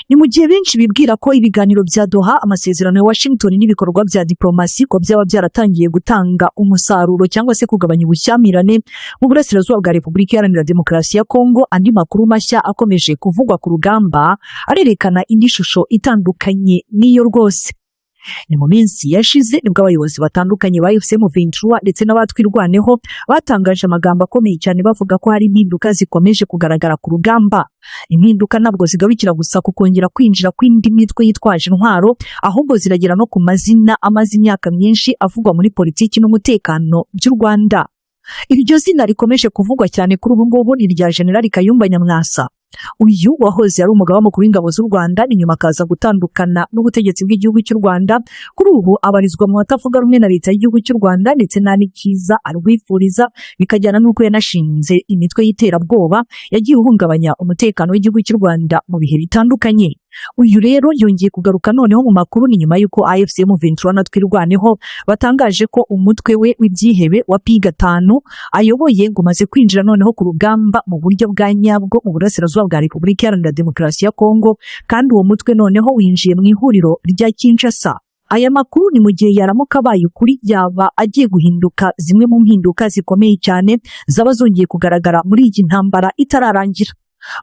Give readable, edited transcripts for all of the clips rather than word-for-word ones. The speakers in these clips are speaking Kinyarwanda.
Ni mu gihe benshi bibwira ko ibiganiro bya Doha, amasezerano ya Washington n'ibikorwa bya diplomasi ko byaba byaratangiye gutanga umusaruro cyangwa se kugabanya ubushyamirane mu burasirazuba bwa Repubulika Iharanira Demokarasi ya Kongo. Andi makuru mashya akomeje kuvugwa ku rugamba arerekana indi shusho itandukanye n'iyo rwose. Ni mu minsi yashize nibwo abayobozi batandukanye ba AFC M23 ndetse n'abatwirwaneho batangaje amagambo akomeye cyane, bavuga ko hari impinduka zikomeje kugaragara ku rugamba. Impinduka ntabwo zigarukira gusa ku kongera kwinjira kw'indi mitwe yitwaje intwaro, ahubwo ziragera no ku mazina amaze imyaka myinshi avugwa muri politiki n'umutekano by'u Rwanda. Iryo zina rikomeje kuvugwa cyane kuri ubu ngubu ni irya General Kayumba Nyamwasa. Uyu wahoze ari umugaba mukuru w'ingabo z'u Rwanda, ni nyuma akaza gutandukana n'ubutegetsi bw'igihugu cy'u Rwanda. Kuri ubu abarizwa mu batavuga rumwe na leta y'igihugu cy'u Rwanda, ndetse nta n'ikiza arwifuriza, bikajyana n'uko yanashinze imitwe y'iterabwoba yagiye ihungabanya umutekano w'igihugu cy'u Rwanda mu bihe bitandukanye. Uyu rero yongeye kugaruka noneho mu makuru ni nyuma y'uko AFC M23 na Twirwaneho batangaje ko umutwe we w'ibyihebe wa P5 ayoboye ngo umaze kwinjira noneho ku rugamba mu buryo bwa nyabwo mu burasirazuba bwa Repubulika Iharanira Demokarasi ya Kongo, kandi uwo mutwe noneho winjiye mu ihuriro rya Kinshasa. Aya makuru ni mu gihe yaramuka abaye ukuri, yaba agiye guhinduka zimwe mu mpinduka zikomeye cyane zaba zongeye kugaragara muri iyi ntambara itararangira,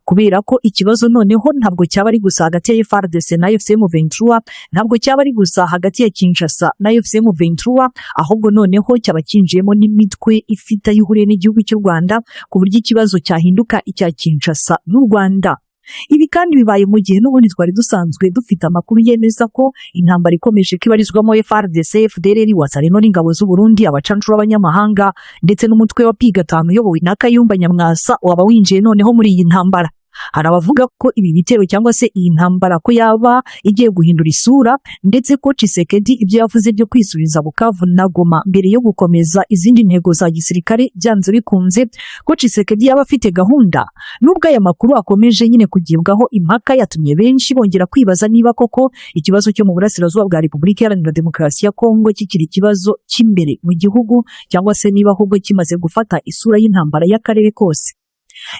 kubera ko ikibazo noneho ntabwo cyaba ari gusa hagati ya FARDC na AFC M23, ntabwo cyaba ari gusa hagati ya Kinshasa na AFC M23, ahubwo noneho cyaba cyinjiyemo n'imitwe ifite aho ihuriye n'igihugu cy'u Rwanda, ku buryo ikibazo cyahinduka icya Kinshasa n'u Rwanda. Ibi kandi bibaye mu gihe n'ubundi twari dusanzwe dufite amakuru yemeza ko intambara ikomeje ko ibarizwamo FARDC, FDLR, Wazalendo n'ingabo z'u Burundi, abacancuro b'abanyamahanga ndetse n'umutwe wa P5 uyobowe na Kayumba Nyamwasa waba winjiye noneho muri iyi ntambara. Hari abavuga ko ibi bitero cyangwa se iyi ntambara ko yaba igiye guhindura isura, ndetse ko Tshisekedi ibyo yavuze byo kwisubiza Bukavu na Goma mbere yo gukomeza izindi ntego za gisirikare, byanze bikunze ko Tshisekedi yaba afite gahunda. Nubwo aya makuru akomeje nyine kugibwaho impaka, yatumye benshi bongera kwibaza niba koko ikibazo cyo mu burasirazuba bwa Repubulika Iharanira Demokarasi ya Kongo kikiri ikibazo cy'imbere mu gihugu, cyangwa se niba ahubwo kimaze gufata isura y'intambara y'akarere kose.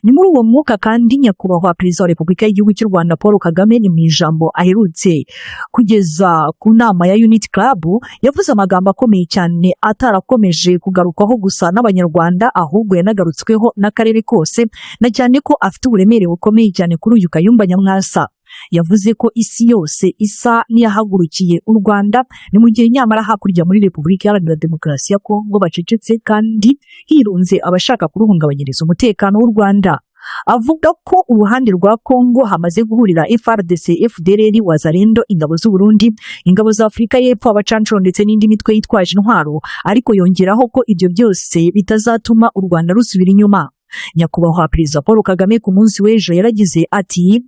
Ni muri uwo mwuka kandi Nyakubahwa Perezida wa Repubulika y'igihugu cy'u Rwanda Paul Kagame, ni mu ijambo aherutse kugeza ku nama ya Unity Club, yavuze amagambo akomeye cyane atarakomeje kugarukwaho gusa n'Abanyarwanda, ahubwo yanagarutsweho n'akarere kose, na cyane ko afite uburemere bukomeye cyane kuri uyu Kayumba Nyamwasa. Yavuze ko isi yose isa n'iyahagurukiye u Rwanda, ni mu gihe nyamara hakurya muri Repubulika Iharanira Demokarasi ya Kongo bacecetse kandi hirunze abashaka kuruhungabanyiriza umutekano w'u Rwanda. Avuga ko uruhande rwa Kongo hamaze guhurira FARDC, FDLR, Wazalendo, ingabo z'u Burundi, ingabo za Afurika y'Epfo, abacancuro ndetse n'indi mitwe yitwaje intwaro, ariko yongeraho ko ibyo byose bitazatuma u Rwanda rusubira inyuma. Nyakubahwa Perezida Paul Kagame ku munsi w'ejo yaragize ati: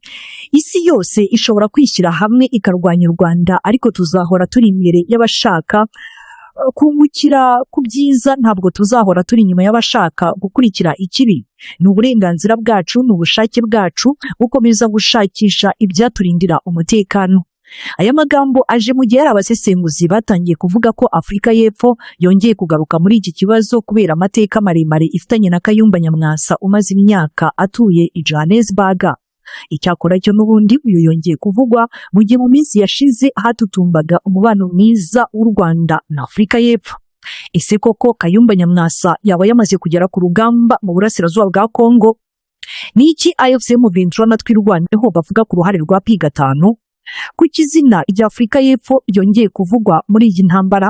"Isi yose ishobora kwishyira hamwe ikarwanya u Rwanda, ariko tuzahora turi imbere y'abashaka kungukira ku byiza, ntabwo tuzahora turi inyuma y'abashaka gukurikira ikibi. Ni uburenganzira bwacu, ni ubushake bwacu gukomeza gushakisha ibyaturindira umutekano." Aya magambo aje mu gihe hari abasesenguzi batangiye kuvuga ko Afurika y'Epfo yongeye kugaruka muri iki kibazo kubera amateka maremare ifitanye na Kayumba Nyamwasa umaze imyaka atuye i Johannesburg. Icyakora cyo n'ubundi uyu yongeye kuvugwa mu gihe mu minsi yashize hatutumbaga umubano mwiza w'u Rwanda na Afurika y'Epfo. Ese koko Kayumba Nyamwasa yaba yamaze kugera ku rugamba mu burasirazuba bwa Kongo? Ni iki AFC M23 na Twirwaneho bavuga ku ruhare rwa P5? Kuki izina rya Afurika y'Epfo ryongeye kuvugwa muri iyi ntambara?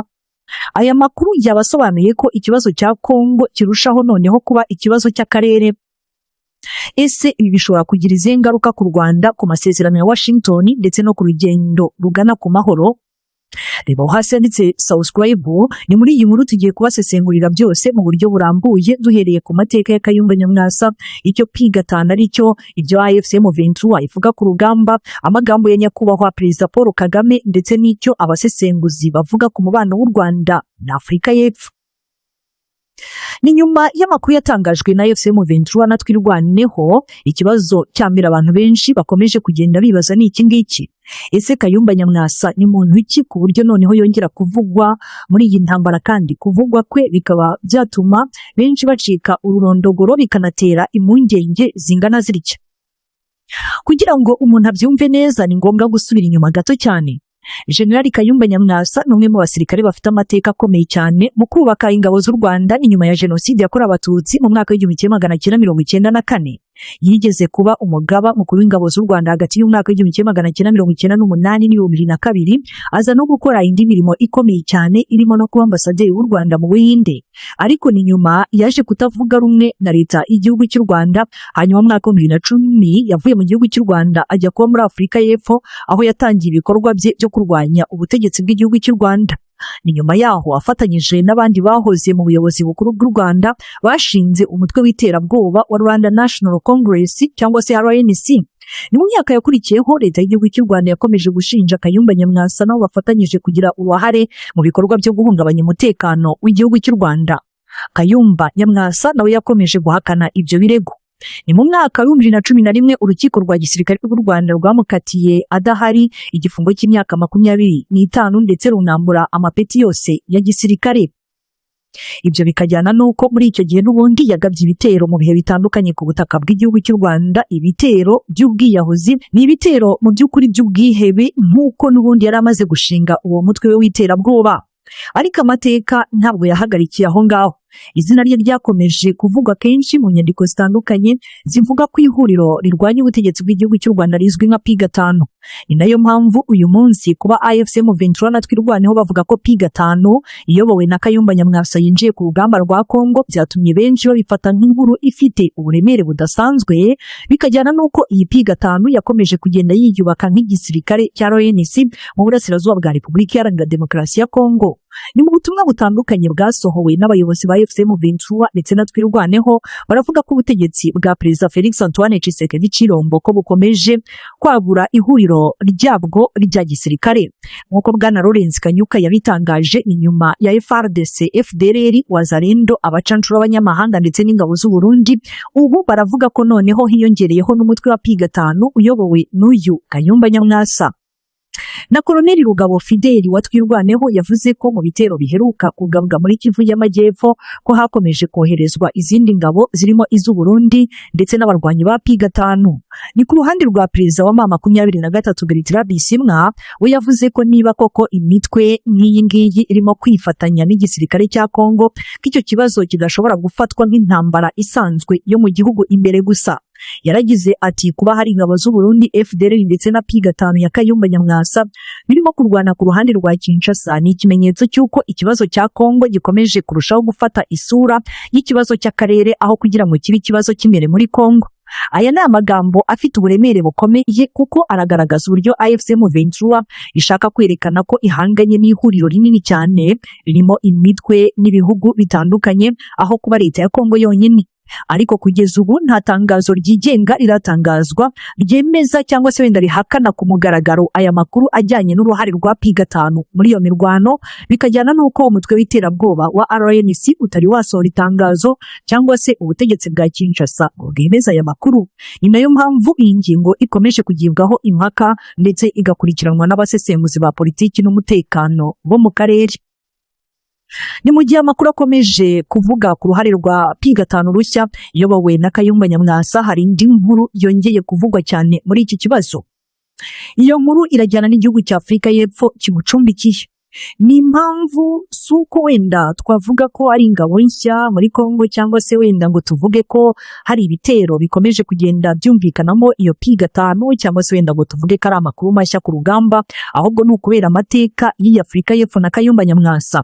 Aya makuru yaba asobanuye ko ikibazo cya Kongo kirushaho noneho kuba ikibazo cy'akarere. Ese ibi bishobora kugira izihe ngaruka ku Rwanda, ku masezerano ya Washington ndetse no ku rugendo rugana ku mahoro? Reba aho hasi handitse subscribe. Ni muri iyi nkuru tugiye kubasesengurira byose mu buryo burambuye, duhereye ku mateka ya Kayumba Nyamwasa, icyo P5 ari cyo, ibyo AFC M23 ivuga ku rugamba, amagambo ya Nyakubahwa Perezida Paul Kagame, ndetse n'icyo abasesenguzi bavuga ku mubano w'u Rwanda na Afurika y'Epfo. Ni nyuma y'amakuru yatangajwe na AFC M23 na Twirwaneho, ikibazo cya mbere abantu benshi bakomeje kugenda bibaza ni iki ngiki: Ese Kayumba Nyamwasa ni muntu ki ku buryo noneho yongera kuvugwa muri iyi ntambara, kandi kuvugwa kwe bikaba byatuma benshi bacika ururondogoro, bikanatera impungenge zingana zitya? Kugira ngo umuntu abyumve neza ni ngombwa gusubira inyuma gato cyane. Generali Kayumba Nyamwasa ni umwe mu basirikare bafite amateka akomeye cyane mu kubaka ingabo z'u Rwanda ni nyuma ya Jenoside yakorewe Abatutsi mu mwaka w'1994. Yigeze kuba umugaba mukuru w'ingabo z'u Rwanda hagati y'umwaka w'1998 n'ibihumbi 2002, aza no gukora indi mirimo ikomeye cyane irimo no kuba ambasaderi w'u Rwanda mu Buhinde. Ariko ni nyuma yaje kutavuga rumwe na leta y'igihugu cy'u Rwanda, hanyuma mu mwaka wa 2010 yavuye mu gihugu cy'u Rwanda ajya kuba muri Afurika y'Epfo, aho yatangiye ibikorwa bye byo kurwanya ubutegetsi bw'igihugu cy'u Rwanda. Ni nyuma yaho afatanyije n'abandi bahoze mu buyobozi bukuru bw'u Rwanda bashinze umutwe w'iterabwoba wa Rwanda National Congress cyangwa se RNC. Ni mu myaka yakurikiyeho leta y'igihugu cy'u Rwanda yakomeje gushinja Kayumba Nyamwasa nabo bafatanyije kugira uruhare mu bikorwa byo guhungabanya umutekano w'igihugu cy'u Rwanda. Kayumba Nyamwasa nawe yakomeje guhakana ibyo birego. Ni mu mwaka wa 2011 urukiko rwa gisirikare rw'u Rwanda rwamukatiye adahari igifungo cy'imyaka 25 ndetse runambura amapeti yose ya gisirikare. Ibyo bikajyana n'uko muri icyo gihe n'ubundi yagabye ibitero mu bihe bitandukanye ku butaka bw'igihugu cy'u Rwanda, ibitero by'ubwiyahuzi, ni ibitero mu by'ukuri by'ubwihebe nk'uko n'ubundi yari amaze gushinga uwo mutwe we w'iterabwoba. Ariko amateka ntabwo yahagarikiye aho ngaho. Izina rye ryakomeje kuvugwa kenshi mu nyandiko zitandukanye zivuga ko ihuriro rirwanya ubutegetsi bw'igihugu cy'u Rwanda rizwi nka P5. Ni nayo mpamvu uyu munsi kuba AFC M23 na Twirwaneho bavuga ko P5 iyobowe na Kayumba Nyamwasa yinjiye ku rugamba rwa Kongo byatumye benshi babifata nk'inkuru ifite uburemere budasanzwe, bikajyana n'uko iyi P5 yakomeje kugenda yiyubaka nk'igisirikare cya RNC mu burasirazuba bwa Repubulika Iharanira Demokarasi ya Kongo. Ni mu butumwa butandukanye bwasohowe n'abayobozi ba AFC M23 ndetse na Twirwaneho, baravuga ko ubutegetsi bwa Perezida Felix Antoine Tshisekedi Tshilombo ko bukomeje kwagura ihuriro ryabwo rya gisirikare. Nk'uko Bwana Lawrence Kanyuka yabitangaje, ni nyuma ya FARDC, FDLR, Wazalendo, abacancuro b'abanyamahanga ndetse n'ingabo z'u Burundi, ubu baravuga ko noneho hiyongereyeho n'umutwe wa P5 uyobowe n'uyu Kayumba Nyamwasa. Na Koloneli Rugabo Fideli wa Twirwaneho yavuze ko mu bitero biheruka kugabwa muri Kivu y'Amajyepfo ko hakomeje koherezwa izindi ngabo zirimo iz'u Burundi ndetse n'abarwanyi ba P5. Ni ku ruhande rwa Perezida wa M23 Bertrand Bisimwa, we yavuze ko niba koko imitwe nk'iyi ngiyi irimo kwifatanya n'igisirikare cya Kongo, ko icyo kibazo kidashobora gufatwa nk'intambara isanzwe yo mu gihugu imbere gusa. Yaragize ati kuba hari ingabo z'u Burundi, FDLR ndetse na P5 ya Kayumba Nyamwasa birimo kurwana ku ruhande rwa Kinshasa ni ikimenyetso cy'uko ikibazo cya Kongo gikomeje kurushaho gufata isura y'ikibazo cy'akarere aho kugira ngo kibe ikibazo cy'imbere muri Kongo. Aya ni amagambo afite uburemere bukomeye kuko aragaragaza uburyo AFC M23 ishaka kwerekana ko ihanganye n'ihuriro rinini cyane ririmo imitwe n'ibihugu bitandukanye aho kuba leta ya Kongo yonyine. Ariko kugeza ubu nta tangazo ryigenga riratangazwa ryemeza cyangwa se wenda rihakana ku mugaragaro aya makuru ajyanye n'uruhare rwa P5 muri iyo mirwano, bikajyana n'uko umutwe w'iterabwoba wa RNC utari wasohora itangazo cyangwa se ubutegetsi bwa Kinshasa ngo bwemeze aya makuru. Ni nayo mpamvu iyi ngingo ikomeje kugibwaho impaka ndetse igakurikiranwa n'abasesenguzi ba politiki n'umutekano bo mu karere. Ni mu gihe amakuru akomeje kuvuga ku ruhare rwa P5 rushya iyobowe na Kayumba Nyamwasa, hari indi nkuru yongeye kuvugwa cyane muri iki kibazo. Iyo nkuru irajyana n'igihugu cya Afurika y'Epfo kimucumbikiye. Ni impamvu si uko wenda twavuga ko ari ingabo nshya muri Kongo cyangwa se wenda ngo tuvuge ko hari ibitero bikomeje kugenda byumvikanamo iyo P5 cyangwa se wenda ngo tuvuge ko ari amakuru mashya ku rugamba, ahubwo ni ukubera amateka y'iyi Afurika y'Epfo na Kayumba Nyamwasa.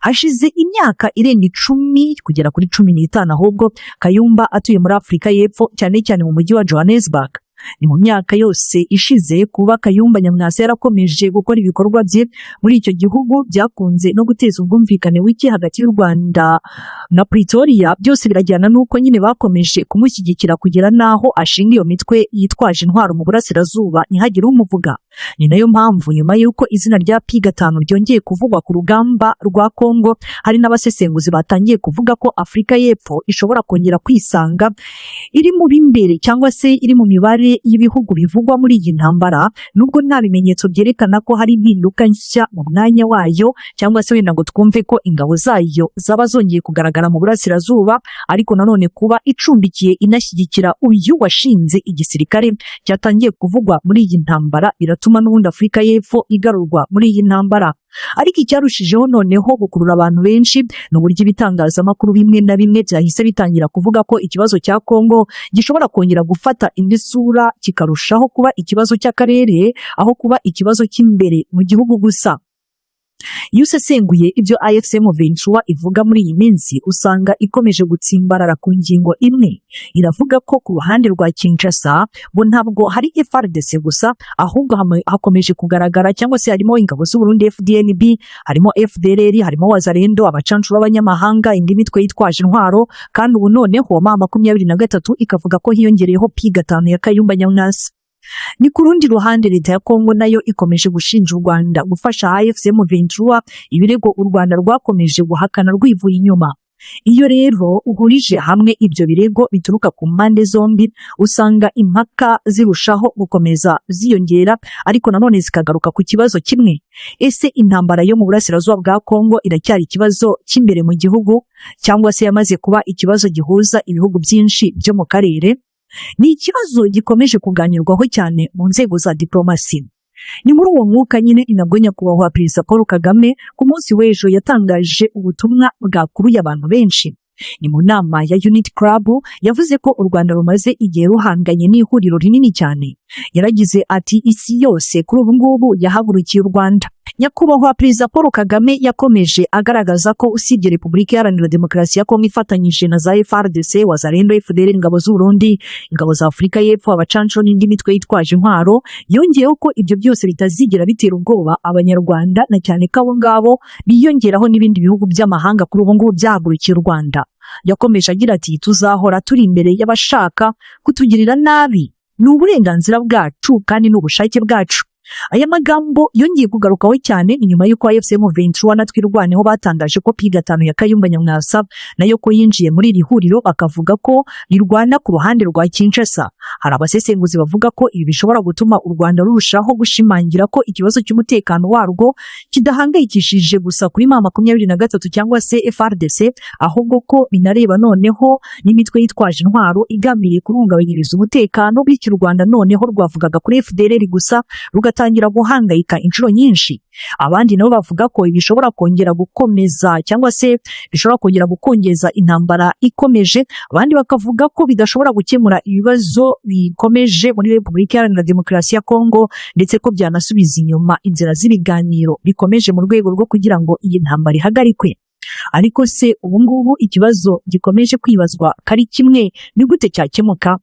Hashize imyaka irenga 10 kugera kuri 15 ahubwo Kayumba atuye muri Afurika y'Epfo cyane cyane mu mujyi wa Johannesburg. Ni mu myaka yose ishize kuba Kayumba Nyamwasa yarakomeje gukora ibikorwa bye muri icyo gihugu byakunze no guteza ubwumvikane buke hagati y'u Rwanda na Pretoria. Byose birajyana n'uko nyine bakomeje kumushyigikira kugera n'aho ashinga iyo mitwe yitwaje intwaro mu burasirazuba ntihagire umuvuga. Ni nayo mpamvu nyuma y'uko izina rya P5 ryongeye kuvugwa ku rugamba rwa Kongo, hari n'abasesenguzi batangiye kuvuga ko Afurika y'Epfo ishobora kongera kwisanga iri mu b'imbere cyangwa se iri mu mibare y'ibihugu bivugwa muri iyi ntambara, nubwo nta bimenyetso byerekana ko hari impinduka nshya mu mwanya wayo cyangwa se wenda ngo twumve ko ingabo zayo zaba zongeye kugaragara mu burasirazuba, ariko nanone kuba icumbikiye inashyigikira uyu washinze igisirikare cyatangiye kuvugwa muri iyi ntambara biratuma n'ubundi Afurika y'Epfo igarurwa muri iyi ntambara. Ariko icyarushijeho noneho gukurura abantu benshi ni uburyo ibitangazamakuru bimwe na bimwe byahise bitangira kuvuga ko ikibazo cya Kongo gishobora kongera gufata indi sura, kikarushaho kuba ikibazo cy'akarere aho kuba ikibazo cy'imbere mu gihugu gusa. Iyo usesenguye ibyo AFC M23 ivuga muri iyi minsi, usanga ikomeje gutsimbarara ku ngingo imwe. Iravuga ko ku ruhande rwa Kinshasa bo ntabwo hari FARDC gusa, ahubwo hakomeje kugaragara cyangwa se harimo ingabo z'u Burundi FDNB, harimo FDLR, harimo Wazalendo, abacancuro b'abanyamahanga, indi mitwe yitwaje intwaro, kandi ubu noneho M23 ikavuga ko hiyongereyeho P5 ya Kayumba Nyamwasa. Ni ku rundi ruhande leta ya Kongo nayo ikomeje gushinja u Rwanda gufasha AFC M23, ibirego u Rwanda rwakomeje guhakana rwivuye inyuma. Iyo rero uhurije hamwe ibyo birego bituruka ku mpande zombi, usanga impaka zirushaho gukomeza ziyongera, ariko nanone zikagaruka ku kibazo kimwe: ese intambara yo mu burasirazuba bwa Kongo iracyari ikibazo cy'imbere mu gihugu, cyangwa se yamaze kuba ikibazo gihuza ibihugu byinshi byo mu karere? Ni ikibazo gikomeje kuganirwaho cyane mu nzego za diplomasi. Ni muri uwo mwuka nyine ni nabwo Nyakubahwa Perezida Paul Kagame ku munsi w'ejo yatangaje ubutumwa bwakuruye abantu benshi. Ni mu nama ya Unity Club, yavuze ko u Rwanda rumaze igihe ruhanganye n'ihuriro rinini cyane. Yaragize ati: "Isi yose kuri ubu ngubu yahagurukiye u Rwanda." Nyakubahwa Perezida Paul Kagame yakomeje agaragaza ko usibye Repubulika Iharanira Demokarasi ya Kongo ifatanyije na za FARDC, Wazalendo, FDLR, ingabo z'u Burundi, ingabo za Afurika y'Epfo, abacancuro n'indi mitwe yitwaje intwaro, yongeyeho ko ibyo byose bitazigera bitera ubwoba Abanyarwanda, na cyane ko abo ngabo biyongeraho n'ibindi bihugu by'amahanga kuri ubu ngubu byahagurukiye u Rwanda. Yakomeje agira ati: "Tuzahora turi imbere y'abashaka kutugirira nabi. Ni uburenganzira bwacu kandi ni ubushake bwacu." Aya magambo yongeye kugarukaho cyane ni nyuma y'uko AFC M23 na Twirwaneho batangaje ko P5 ya Kayumba Nyamwasa nayo ko yinjiye muri iri huriro, bakavuga ko rirwana ku ruhande rwa Kinshasa. Hari abasesenguzi bavuga ko ibi bishobora gutuma u Rwanda rurushaho gushimangira ko ikibazo cy'umutekano warwo kidahangayikishije gusa kuri M23 cyangwa se FARDC, ahubwo ko binareba noneho n'imitwe yitwaje intwaro igambiriye kuhungabanyiriza umutekano. Bityo u Rwanda noneho rwavugaga kuri FDLR gusa rugatangira guhangayika inshuro nyinshi. Abandi nabo bavuga ko ibi bishobora kongera gukomeza cyangwa se bishobora kongera gukongeza intambara ikomeje. Abandi bakavuga ko bidashobora gukemura ibibazo bikomeje muri Repubulika Iharanira Demokarasi ya Kongo, ndetse ko byanasubiza inyuma inzira z'ibiganiro bikomeje mu rwego rwo kugira ngo iyi ntambara ihagarikwe. Ariko se ubu ngubu ikibazo gikomeje kwibazwa kari kimwe: ni gute cyakemuka?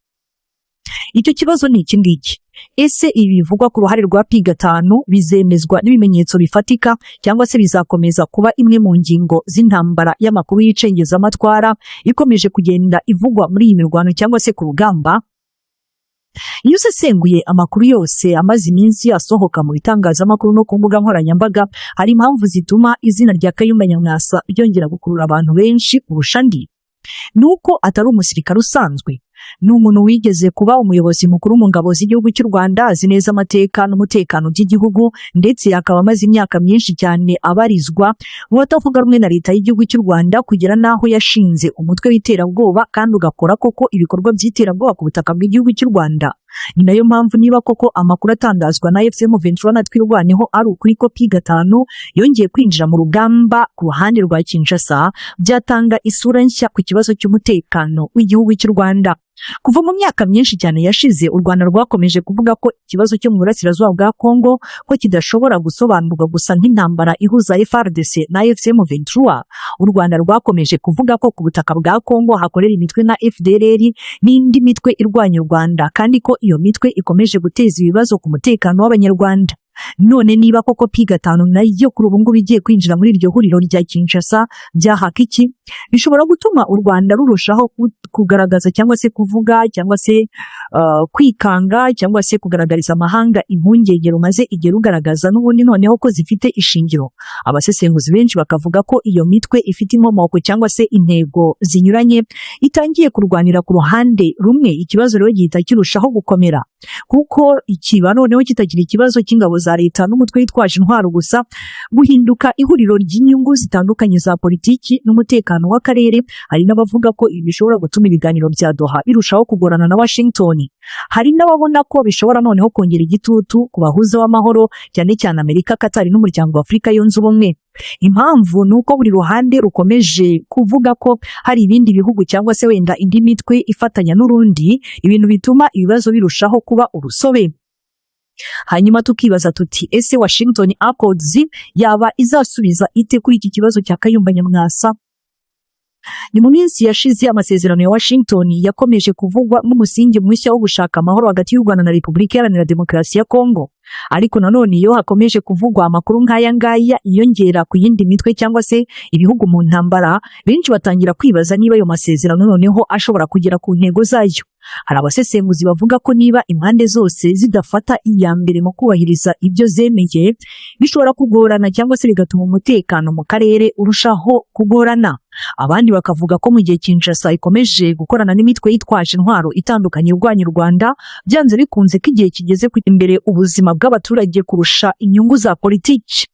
Icyo kibazo ni iki ngiki: ese ibi bivugwa ku ruhare rwa P5 bizemezwa n'ibimenyetso bifatika, cyangwa se bizakomeza kuba imwe mu ngingo z'intambara y'amakuru y'icengezamatwara ikomeje kugenda ivugwa muri iyi mirwano cyangwa se ku rugamba? Iyo usesenguye amakuru yose amaze iminsi asohoka mu bitangazamakuru no ku mbuga nkoranyambaga, hari impamvu zituma izina rya Kayumba Nyamwasa ryongera gukurura abantu benshi kurusha andi. Ni uko atari umusirikare usanzwe. Ni umuntu wigeze kuba umuyobozi mukuru mu ngabo z'igihugu cy'u Rwanda, azi neza amateka n'umutekano by'igihugu, ndetse akaba amaze imyaka myinshi cyane abarizwa mu batavuga rumwe na leta y'igihugu cy'u Rwanda, kugera n'aho yashinze umutwe w'iterabwoba kandi ugakora koko ibikorwa by'iterabwoba ku butaka bw'igihugu cy'u Rwanda. Ni nayo mpamvu niba koko amakuru atangazwa na AFC M23 na Twirwaneho ari ukuri ko P5 yongeye kwinjira mu rugamba ku ruhande rwa Kinshasa, byatanga isura nshya ku kibazo cy'umutekano w'igihugu cy'u Rwanda. Kuva mu myaka myinshi cyane yashize, u Rwanda rwakomeje kuvuga ko ikibazo cyo mu burasirazuba bwa Kongo ko kidashobora gusobanurwa gusa nk'intambara ihuza FARDC na AFC M23. U Rwanda rwakomeje kuvuga ko ku butaka bwa Kongo hakorera imitwe nka FDLR n'indi mitwe irwanya u Rwanda, kandi ko iyo mitwe ikomeje guteza ibibazo ku mutekano w'Abanyarwanda. None niba koko P5 nayo kuri ubu ngubu igiye kwinjira muri iryo huriro rya Kinshasa, byahaka iki? Bishobora gutuma u Rwanda rurushaho kugaragaza cyangwa se kuvuga cyangwa se kwikanga cyangwa se kugaragariza amahanga impungenge rumaze igihe rugaragaza n'ubundi, noneho ko zifite ishingiro. Abasesenguzi benshi bakavuga ko iyo mitwe ifite inkomoko cyangwa se intego zinyuranye itangiye kurwanira ku ruhande rumwe. Ikibazo rero gihita kirushaho gukomera, kuko ikiba noneho kitakiri ikibazo cy'ingabo za leta n'umutwe witwaje intwaro gusa, guhinduka ihuriro ry'inyungu zitandukanye za politiki n'umutekano w'akarere. Hari n'abavuga ko ibi bishobora gutuma ibiganiro bya Doha birushaho kugorana na Washington. Hari n'ababona ko bishobora noneho kongera igitutu ku bahuza b'amahoro, cyane cyane Amerika, Qatar n'Umuryango wa Afurika Yunze Ubumwe. Impamvu ni uko buri ruhande rukomeje kuvuga ko hari ibindi bihugu cyangwa se wenda indi mitwe ifatanya n'urundi, ibintu bituma ibibazo birushaho kuba urusobe. Hanyuma tukibaza tuti: ese Washington Accords yaba izasubiza ite kuri iki kibazo cya Kayumba Nyamwasa? Ni mu minsi yashize amasezerano ya Washington yakomeje kuvugwa nk'umusingi mushya wo gushaka amahoro hagati y'u Rwanda na Repubulika Iharanira Demokarasi ya Kongo. Ariko nanone iyo hakomeje kuvugwa amakuru nk'aya ngaya yiyongera ku yindi mitwe cyangwa se ibihugu mu ntambara, benshi batangira kwibaza niba ayo masezerano noneho ashobora kugera ku ntego zayo. Hari abasesenguzi bavuga ko niba impande zose zidafata iya mbere mu kubahiriza ibyo zemeye, bishobora kugorana cyangwa se bigatuma umutekano mu karere urushaho kugorana. Abandi bakavuga ko mu gihe Kinshasa ikomeje gukorana n'imitwe yitwaje intwaro itandukanye irwanya u Rwanda, byanze bikunze ko igihe kigeze imbere ubuzima bw'abaturage kurusha inyungu za politiki.